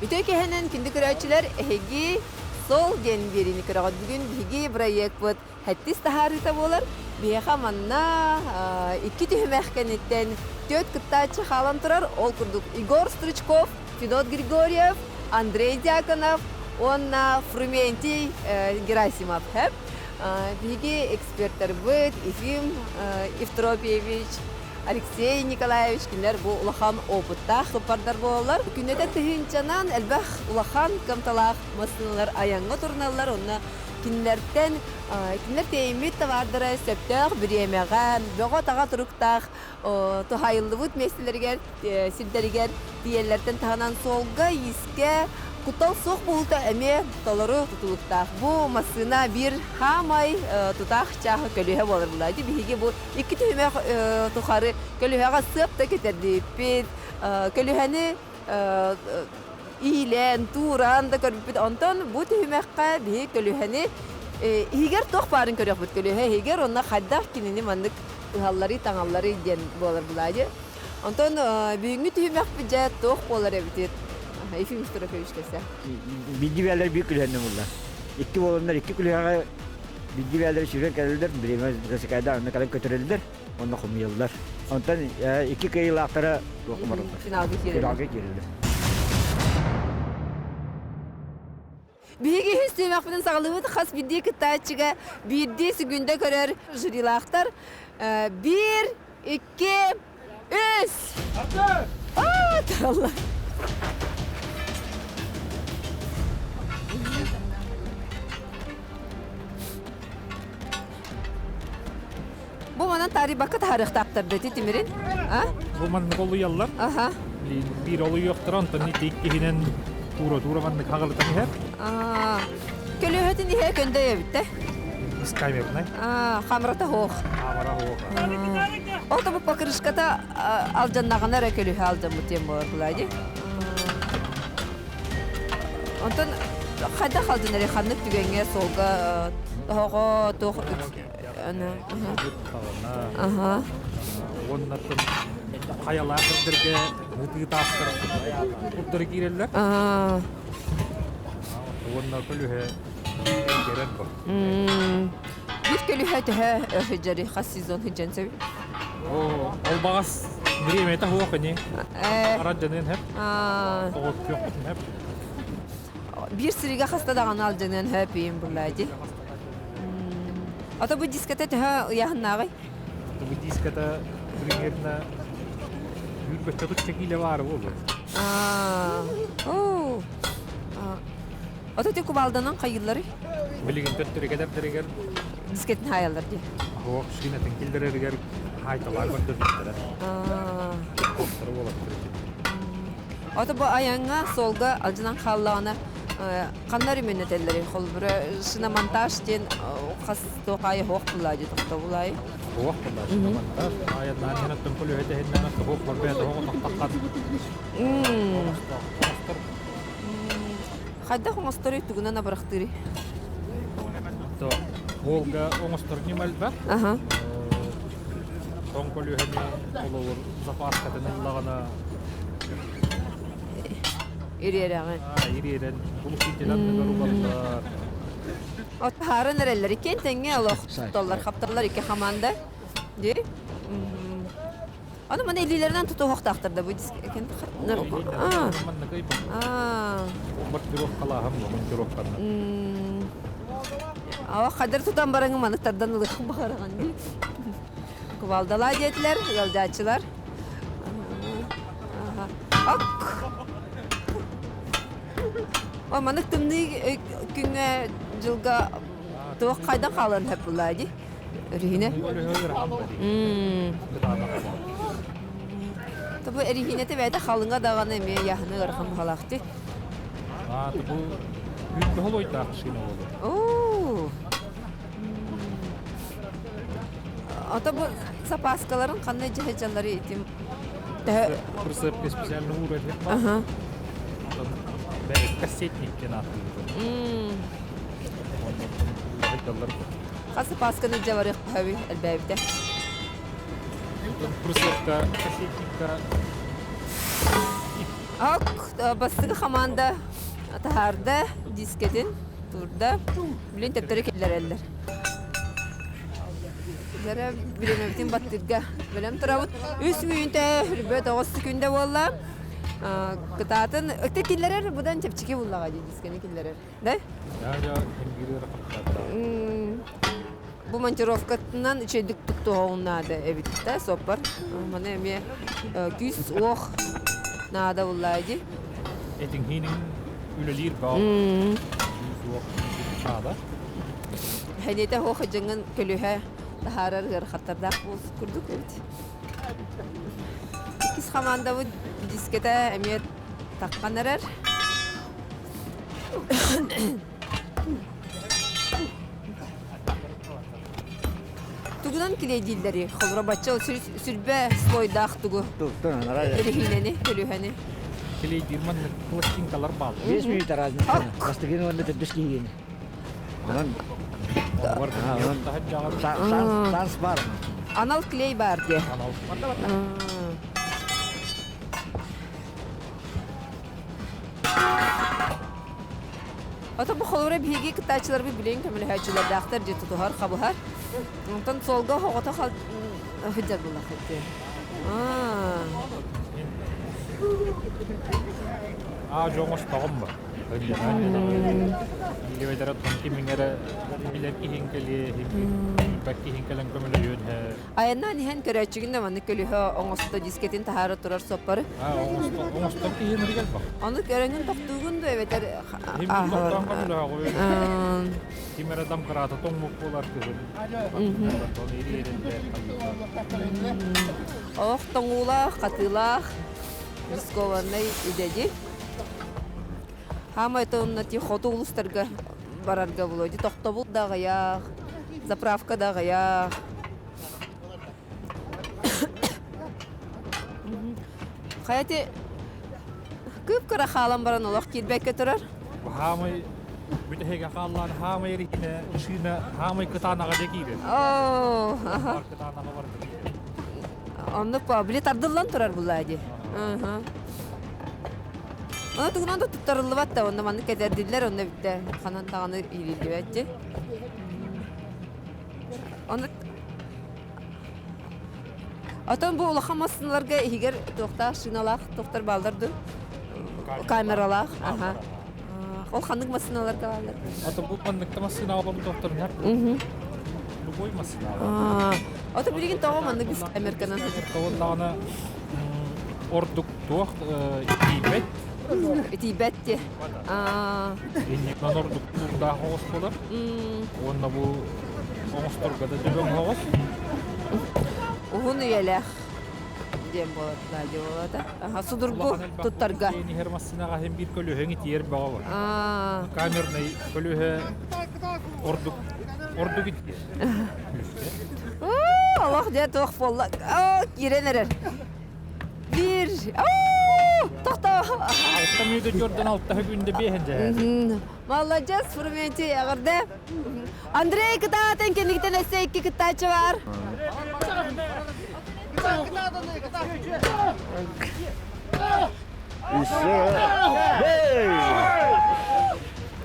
Үтүө киһинэн күндү көрөөччүлэр, эһиги Сол диэн биэриини көрөҕүт. Бүгүн биһиги бырайыакпыт Хэттис таһаарыыта буолар. Биһиэхэ манна икки түһүмэх кэнниттэн түөрт кыттааччы хаалан турар. Ол курдук Егор Стручков, Федот Григорьев, Андрей Дьяконов уонна Фрументий Герасимов. Биһиги экспертэрбит Ефим Евтропьевич, Алексей Николаевич кинилэр бу улахан опыттаах суппардар буолаллар. Күннэтэ тыһыынчанан элбэх улахан кыамталаах массыыналар айаҥҥа туруналлар. Онно Кинилэртэн кинилэр тиэйиммит табаардара сөптөөх бириэмэҕэ, бөҕө-таҕа туруктаах туһаайыллыбыт миэстэлэригэр, сирдэригэр тиийэллэртэн таһынан суолга-иискэ куттал суох буолуута эмиэ толору тутулуктаах. Бу массыына биир хаамай тутаах чааһа көлүөһэ буолар буолла. Ити биһиги бу икки түһүмэх тухары көлүөһэҕэ сыап да кэтэрдибиппит. Көлүөһэни иилэн, тууран да көрбүппүт. Онтон бу түһүмэххэ биһи көлүөһэни иһигэр туох баарын көрүөхпүт. Көлүөһэ иһигэр уонна хайдах кинини маннык ыһалларый, таҥалларый диэн буолар былаадьы. Онтон бүгүҥҥү түһүмэхпит дьэ туох буолар эбитий? Ефим Строфевич кэсэ. Биирдии бээлэр биир күлүһэннэ булла. Икки буоланнар икки күлүһэҕэ биирдии бээлэри сүүрэн кэлэллэр, бириэмэ засекайда анна кэлэн көтөрөллөр. Онно хомуйаллар. Онтон икки кыайыылаахтара туохха бараллар? Финалга киирэллэр. Финалга киирэллэр. Биһиги үһүс түһүмэхпитин саҕалыыбыт. Хас биирдии кыттааччыга биирдии сүгүндэ көрөр жюрилаахтар. Биир, икки, үс! Артур! Бу манан таарыйбакка таһаарыахтаахтар да ити тимирин? А? Бу маннык олуйаллар. Аха. Биир олуйуохтара, онтон ити иккиһинэн туура-туура маннык хаҕылытан иһэр. Аа. Көлөһөтүн иһэ көндөй эбит да? Искамернай. Аа, хамрата хоох. Хамара хоох. Ол да бу покрышката алдьаннаҕына эрэ көлөһө алдьаммыт диэн буолар буолаа дии. Онтон хайдах алдьанарый ханнык түгэҥҥэ суолга тоһоҕо туох Аха. Уонна хайалаах сирдэргэ ытыы таастар курдары киирэллэр. Уонна көлүһэ эргэрэр бу. Биир көлүһэ төһө сылдьарый хас сезон сылдьан сөбүй? Ол баҕас бириэмэтэ суох ини. Арадьаныан хэп. Тоҕус хэп. Биир сиригэ хаста даҕаны алдьаныан хөп иин буллаа дии. Ото бу диската төһө ыйааһыннааҕый? Ото бу диската примерно 1 кило баара буолуо. Аа. Ото ти кубалданан хайыылларый? Билигин төттөрү кэтэрдэригэр дискетин хаайаллар дии. Оһох шинатын киллэрэригэр хаайталаан көрдөрбүттэрэ. Аа. Костары буолаттар. Ото бу айаҥҥа суолга алдьанан хааллаҕына ханна өрөмүөннэтэллэрий? Холобура, шиномонтаж диэн хас туох аайы оһох буллаа дии тохтобулаайы? Оһох буллаа шиномонтаж. Айаннаан иһэн оттон көлүөһэ тэһиннээн оһох барбайа оһох отохтоххан. Оҥостор. Хайдах оҥосторуй тугунан абырахтыырый? То Волга оҥостор ньыма элбэх. Аха. Тоҥ көлүөһэни холобур запаскатын ыллаҕына Ириэрэҕин. Ириэрэн, глушитель анныгар угаллар. От таһааран эрэллэр. Иккиэн тэҥҥэ олох тутталлар, хапталлар икки хамаанда. Дии? Аны маны илиилэринэн тутуһуохтаахтар да бу Монтировкалааһын монтировканан. Ава хадыр тутан бараҥы маны тардан ылыахын баҕараҕын дии. Кувалдалаа диэтилэр, ыалдьааччылар. Ок. О, маннык тымныы күҥҥэ дьылга туох хайдан хаалан сөп буллаа дии? Өрүһүнэ. Тобу эриһинэтэ бэйэтэ халыҥа даҕаны эмиэ яһыны ыарахан баһалаахтыы. Аа, бу үүт ойдаах шина болу. Оо. Ото бу запаскаларын ханна дьаһайдьаллары итим төһө Прицепка специально уурар Аха. Кассетник диэн ааттыыбыт. Хас запасканы дьэ барыахха элбээбитэ. Прицепка кассетникка Ок, бастакы хамаанда таһаарда дискетин турда. Билин төптөрү киллэрэллэр. Дара бириэмэбитин баттыырга бэлэм турабыт. Үс мүнүүтэ үрбэт оҕус күндэ буолла. Кытаатын өттө киллэрэр будан чэпчэки буллаҕа дии дискени киллэрэр. Да? Бу монтировкатынан үчүгэйдик туттуоҕуҥ наада эбит да суоппар. Маны эмиэ күүс-уох наада буллаа дии. Этиҥ үлэлиир баал. Күүс-уох наада. Хэнитэ хоох дьыҥын көлүһэ таһаарар ыарахаттардаах буолсук курдук эбит. Иккис хамаандабыт дискэтэ эмиэ таххан эрэр. Тугунан килиэйдииллэрий? Холобура, бачча сүрбэ слойдаах тугу? Эриһиинэни, көлүөһэни. Килиэйдиир маннык пластинкалар бааллар. 5 минут разница. Бастакы уонна төрдүс киһигини. Онон Санс бар. Анал клей бар дии. Анал. Ото бу холобура биһиги кыттааччыларбыт билигин көмөлөһөөччүлэрдээхтэр дьэ тутуһар, хабыһар. Онтон суолга оҕото сылдьар буоллаххыт дии. Аа дьоҥ остоҕум ба. Айаннаан иһэн көрөөччүгүн да маннык көлүһэ оҥосто дискетин таһаара турар соппары. Ону көрөҥүн тохтуугун да эбэтэр Ким эрэ дамкыраата тоҥмук буолар кыһын. Олох тоҥуулаах, хатыылаах, рискованнай идэди. Хаамай тонна ти хоту улустарга барарга булуо. Ди тохтобул да аҕыйах, заправка да аҕыйах. Хайа ти кып-кыра хаалан баран олох киирбэккэ турар. Хаамай бүтэһигэ хааллаан хаамай эрихинэ шина хаамай кытаанаҕа дьэ киирэр. Оо, аха. Кытаанаҕа барда киирэр. Оннук били тардыллан турар буллаа дии. Ону тугунан да туттарыллыбат да, онно маннык кэтэрдиллэр, онно бүттэ ханан даҕаны иириллибэт дии. Ону Отон бу улахан массыыналарга иһигэр туохтаах шиналаах туохтар бааллар дуу? Камералаах. Аха. Ол ханнык массыыналарга бааллар? Ото бу манныкта массыына олорбут туохтар Любой массыына. Ото билигин тоҕо маннык камерканан Тоҕо ордук туох итийбэт. Итийбэт ти. Инникнан ордук туурдаах оҕус буолар. Уонна бу оҥосторго да дөбөҥ оҕус. Уһун үйэлээх диэн буолар Надя буолата. Судургу туттарга. Иһэр массыынаҕа иһин биир көлүөһэҥ итийэр бөҕө бар. Камерный көлүөһэ ордук ордук итийэр. Олох дьэ туох буолла? Киирэн эрэр. Биир. Тохтоо. Алта мүнүүтэ дьордон алта күндэ биэһэн дьэ. Молодец, Фрументий, эҕэрдэ. Андрей кытаатын кэнниттэн өссө икки кыттааччы бар.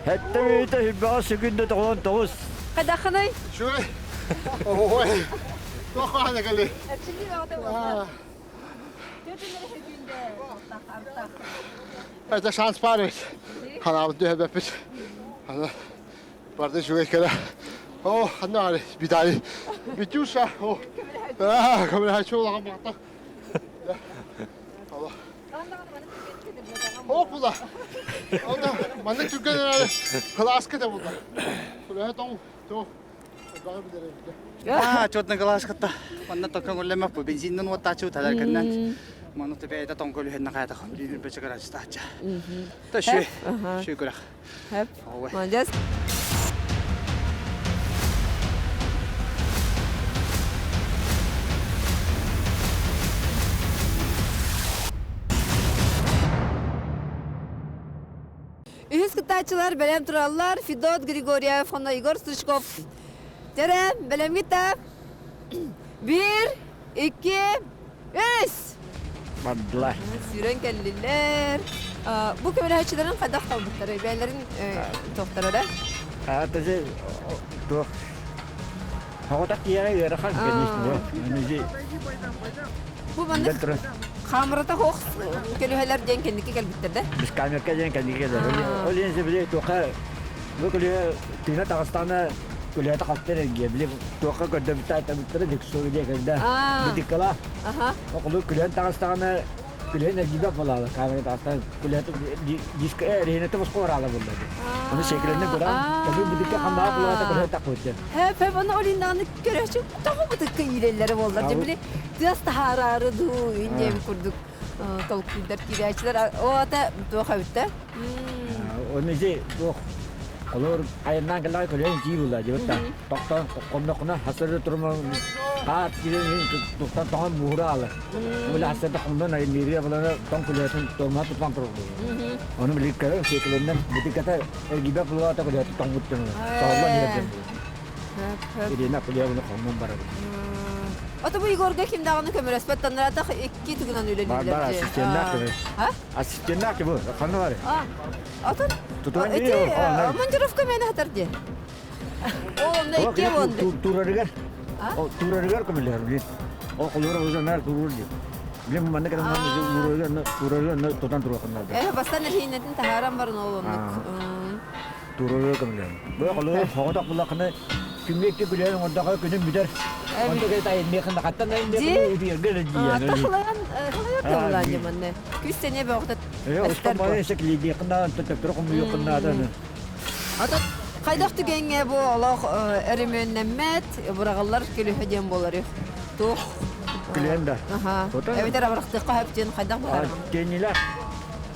Хэттэ мүнүүтэ хүббэҕэ сүгүндэ тоҕуон тоҕус. Хайдаххыный? Үчүгэй. Ой. Туох хаана кэлли? Это шанс баар эбит. Ханаабыт түһэрбэппит. Аны барда үчүгэй кэлэ. О, ханна баары Виталий. Витюша. О. Аа, көмөлөһөөччү улахан баҕата. О, була. Онно маннык түргэн эрээри кылааска да булла. Күлэһэ тоҥ, тоҥ. Аа, чотна кылааскатта. Манна токка көҥүллэммэт бу бензиннэн уоттааччы талар кэннэн. Манна бэйэтэ тоҥ көлүһэннэ хаятах. Билүүр гаражтаачча. Та шү. Шү күрэх. Хэп. Молодец. Үһүс кыттааччылар бэлэм тураллар. Федот Григорьев уонна Егор Стручков. Терем, бэлэмҥит да? Биир, икки, үс! Бардылар. Сүүрэн кэллилэр. Бу көмөлөһөөччүлэрин хайдах талбыттарый? Бэйэлэрин туохтара да? Аатасы туох Оҕотох киһиэхэ ыарахан, конечно. Бу маннык хаамырата суох көлүөһэлэр диэн кэнники кэлбиттэр да? Бискамерка диэн кэнники кэлэр. Ол иһин били туохха бу көлүөһэ тыына таҕыстаҕына көлүөһэ тахалтар эргийэ. Били туохха көрдөбүттэ айтабыттара диксуга диэ кэлдэ. Бытыккалаах. Окулу күлэн таҕыстаҕына Күлэһин эргийбэт буолаала, камера таастан күлэһин диска эриһинэтэ босхо бараала буолла. Оны секретне көрөн, таби бутыкка хамнаах булаата көрө такпыт. Хэп хэп оны олиндааны көрөчү тоҕо бутыкка иирэллэрэ буоллар. Дьэ били тыас таһаараары дуу иннем курдук толкуйдар киирээччилэр. О ата туох эбиттэ? Оны же туох Олор айаннаан кэллэҕэ көлөөн тии буолла дьыбытта. Тохтон хонноххуна хасыры турума хаат киирэн тухтан тоҥон муура аалар. Били хасырда хоннон айыммиирия булана тоҥ күлээтин тоҥма тутан турар. Ону били көрөн сиэкилэннэн бутиката эргийбэт булаата күлээтин тоҥмут дьону. Соһуллан иһэр дьон. Ирина Кулиевна хоннон барабыт. Ото бу Егорга ким даҕаны көмөлөспөт таннаратах икки тугунан үлэлииллэр. Бар бар ассистеннаах көмө. Ассистеннаах бу ханна бар? Атын Тутуан ити командировка мени хатар дии. Ол онно икки буолду. Туурарыгар туурарыгар көмөлөһөр билин. Ол холура узанар туруур дии. Билин манна кэлэн уурарыгар туурарыгар тутан туруохуннар. Э бастан эрхиинэтин таһааран баран ол оннук. Туурарыгар көмөлөһөр. Бу холура соҕотох буллахына күҥҥэ икки күлээн оҥордохо күнүм бүтэр. Онто кэ тайын хаттан Ди Тахлайан халайар тыллаан дьаманны. Күс сене бөҕөтө Устан бары эсэклиидиэххин төптөрү хомуйуоххун наада. Ата хайдах түгэҥҥэ бу олох өрөмүөннэммэт, быраҕыллар көлөһө диэн буолар туох Күлэн да. Эбэтэр абырахтыахха сөп диэн хайдах быһаарар? Теннилэр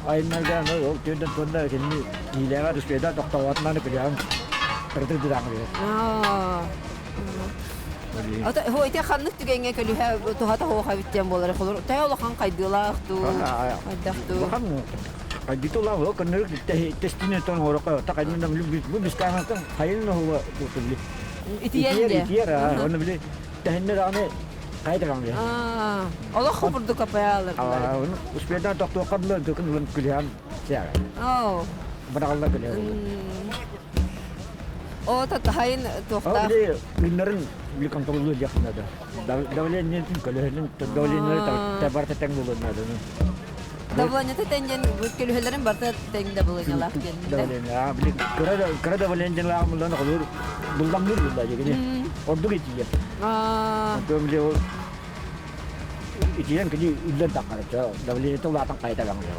айыннарга ол түрдэн туонна кинини иилээҕэ түспэйдэ тохтооботунан күлэҕин тырдыр дыраҥ Ата хо ити ханнык түгэҥҥэ көлүһэ туһата суох эбит диэн буолар. Холор төһө улахан хайдыылаах дуу, хайдах дуу. Улахан хайдыыта улахан ол көннөрүк тестинен тон оҥорокко та хайдын бу бискаанаттан хайын оһуга тутулли. Итиэн де. Итиэр оны били тэһинне даҕаны хайдаган били. Олох курдук апаялар. Оны успедан тохтуохха дылы төкүн улан күлэһэн сиара. Оо. Быраҕалла күлэһэ. О, татахайын туохтаах. Били күннэрин били контроллуу диэххин наада. Давлениетин көлөһүнүн давлениелары барыта тэҥ буолуон наада. Давлениета тэҥ диэн көлөһөлөрүн барыта тэҥ давлениелаах диэн. Давление, били кыра кыра давлениелаах буллан холуур булламныыр булла дьигини. Ордук итийэр. Онтон били ол итийэн кини үллэн таххара давлениета улаатан хайта гаҥлыа.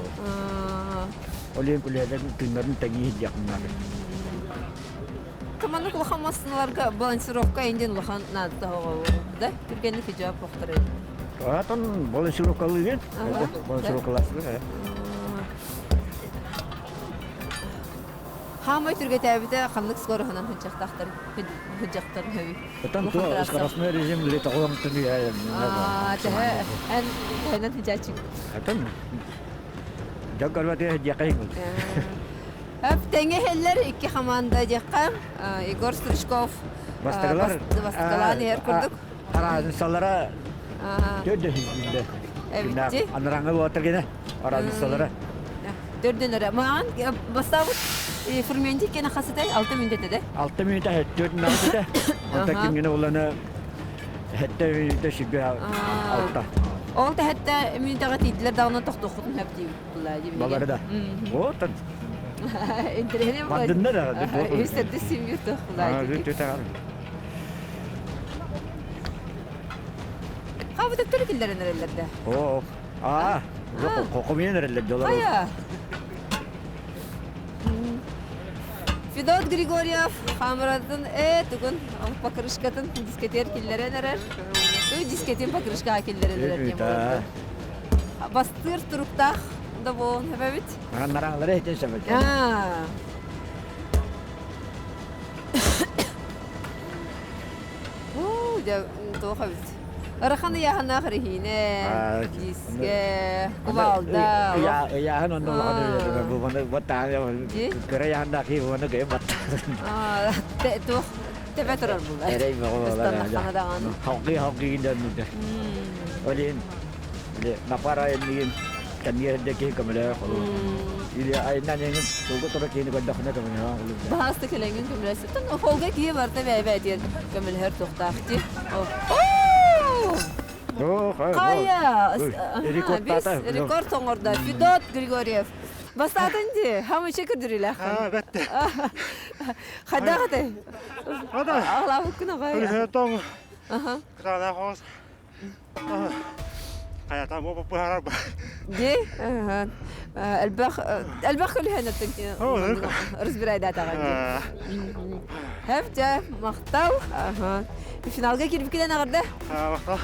Ол иһин күлэһэлэр күннэрин тэҥии диэххин наада. Маннык улахан массыыналарга балансировка индин улахан наадата да? Түргэнник хиджаб бохторой. Атон балансировкалыгын. Балансировкалаасылар. Хаамай түргэтээбитэ ханнык скороһынан хыдьахтахтар хыдьахтар хөбү. Отон то скоростной режим или тоҕуон түнүйэ. Аа, тэһэ эн тэһэнэн хыдьааччы. Отон дьон көрбөтү диэхэй. Тэҥэ иһэллэр икки хамаанда диэххэ Егор Стручков Бастакылар бастакылаан иһэр курдук. Араазынсалара төрдө Эбитти. Анараҥы буолтар гинэ араазынсалара. Төрдөн эрэ. Маан бастаабыт ферментик кene хасытай 6 мүнөтэ да? 6 мүнөтэ төрт мүнөтэ. Онта ким гинэ буланы хэтте мүнөтэ сүбэ алта. Ол тэһэтте мүнөтэҕэ тиийдилэр даҕаны тохтуоххутун сөп диибит. Балары да. Вот. Интэриэһинэй Бардынна да. Үс төрдүс син биир Хабы төттөрү киллэрэн эрэллэр да. Оо. Аа. Кокомиен эрэллэр долар. Хайа. Федот Григорьев хамыратын э тугун покрышкатын дискетер киллэрэн эрэр. Үй дискетин покрышкаҕа киллэрэн эрэр диэн буолар. Бастыыр туруктаах да буолун эбэбит. Нараалары этин сөбөт. Уу, дьэ, туох эбит. Ырахан ыйааһыннаах эрэһиинэ, дискэ, кувалда. Ыйааһын онно улахан үлэлэр бу маны баттаан кыра ыйааһыннаах киһи маны кыйын баттаан. Туох тэбэ турар булар. Эрэй бөҕө буолар. Халгыы халгыы дөннүдэ. Ол иһин напара иннигин кэмиэрдэ киһи көмөлөөх олу. Или айынан эҥин сылгы тура киһини көрдөхүнэ көмөлөөх олу. Баһаста кэлэҥин көмөлөсүттэн холга киһи барта бэйбээтиэн көмөлөһөр туохтаах ти. Хайа, рекорд оҥордо Федот Григорьев. Бастаатын ди, хамычы күдүрүлэх. Бэтте. Хайдах этэй? Аҕалаабыккын аҕай. Тоҥ. Кытаанах оҕус. Хайата бу быһаарар Ди элбэх элбэх көлүһэнэттэн разбирайдаатаҕын дии. Хэп дьэ махтал. Финалга киирбиккинэн аҕырда. Махтал.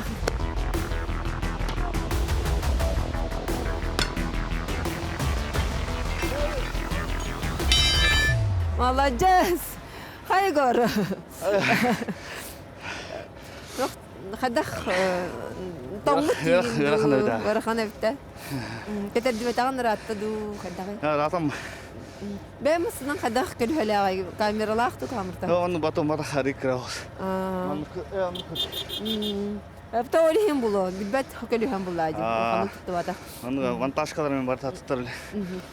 Молодец! Хай, Егор! Хайдах тоҥмут Ыарахан эбит Ыарахан эбит Кэтэрдибэтэҕин ыраатта дуу хайдаҕый? Ыраатам. Бэйэм астынан хайдах көлүһэлээҕэй камералаах дуу камерта? Ону батом бата харый кыраҕыс. Эптэ ол иһин булуо, билбэт көлүһэн буллаа дии. Ханнык туттубатах. Аны вантажкалар мен барта туттар эле.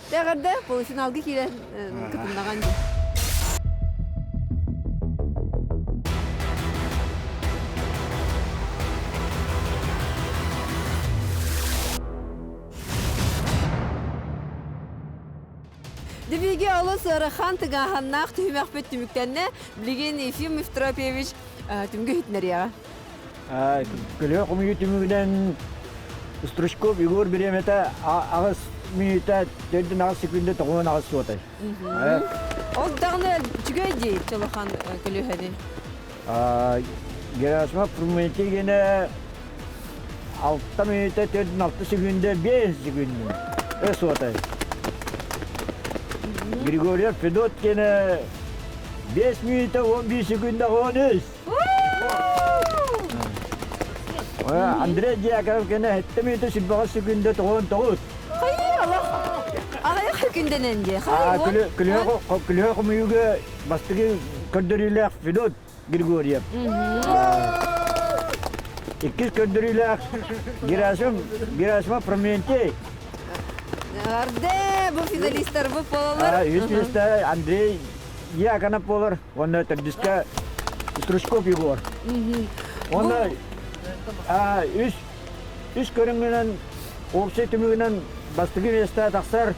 Тэҕэрдэ полуфиналга киирэн кытыннаҕан дии. Дебиги олус ыарахан тыгааһыннаах түһүмэхпит түмүктэннэ. Билигин Ефим Евтропьевич түмүгү иһитиннэриэҕэ. Көлүө хомуйуу түмүгүнэн Стручков Егор бириэмэтэ аҕыс мүнүүтэ төрдүн аҕыс секунда тоҕуон аҕыс суотай. Ол даҕаны үчүгэй дии чолохон көлүөһэни. Герасимов Фрументий генэ алта мүнүүтэ төрдүн алта секунда биэс секунда суотай. Григорьев Федот генэ биэс мүнүүтэ он биир секунда он үс. Андрей Дьяконов кэнэ сэттэ мүнүүтэ сүрбэҕэ секунда тоҕуон тоҕус. Аҕыйах күндэнэн дии. Күлүһэ хомуйууга бастакы көрдөрүүлээх Федот Григорьев. Иккис көрдөрүүлээх Герасим Герасимов Фроментий. Арде, бу финалистар бу полалар. Үс миэстэ Андрей Дьяконов буолар. Уонна төрдүскэ Стручков Егор. Уонна үс үс көрүҥүнэн общай түмүгүнэн бастакы миэстэ тахсар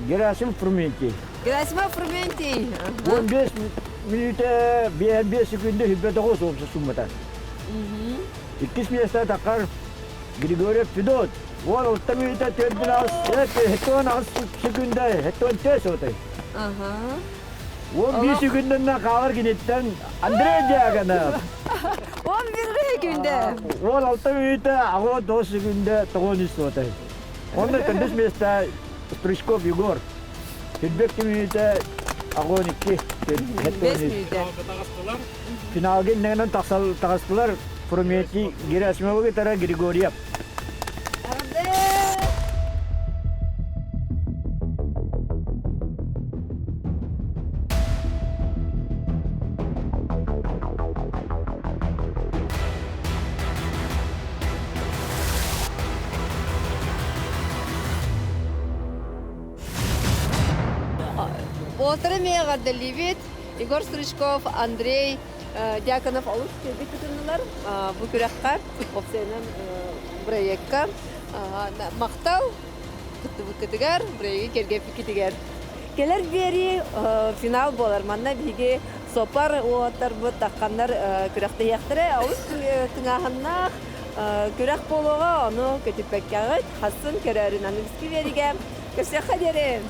Герасим Фрументий. Герасимов Фрументий. 15 мүнүүтэ 5 секунда 29 общай суммата. Иккис миэстэ тахсар Григорьев Федот. 16 мүнүүтэ 4 секунда 74 сотай. 11 секундынан хаалар киниттэн Андрей Дьяконов. 11 секунда. 16 мүнүүтэ 9 секунда 93 суотай. Онно төрдүс миэстэ Стручков Егор. Түрбек мүнүүтэ 12. 5 мүнүүтэ. Финалга иннигинэн таҕыстылар Фруметий Герасимовы кытары Григорьев. Уолтары эмиэ эҕэрдэлиибит. Егор Стручков, Андрей Дьяконов олус үчүгэйдик кытыннылар бу күрэххэ, уопсайынан проекка. Махтал кыттыбыккытыгар, проегы кэргэппиккитигэр. Кэлэр биэрии финал буолар. Манна биһиги сопар уолаттарбыт тахханнар күрэхтэһиэхтэрэ. Олус тыҥааһыннаах күрэх буолуоҕа, ону көтүппэккэҕит. Хассын көрөөрүн аныгыскы биэриигэ көрсүөххэ диэри!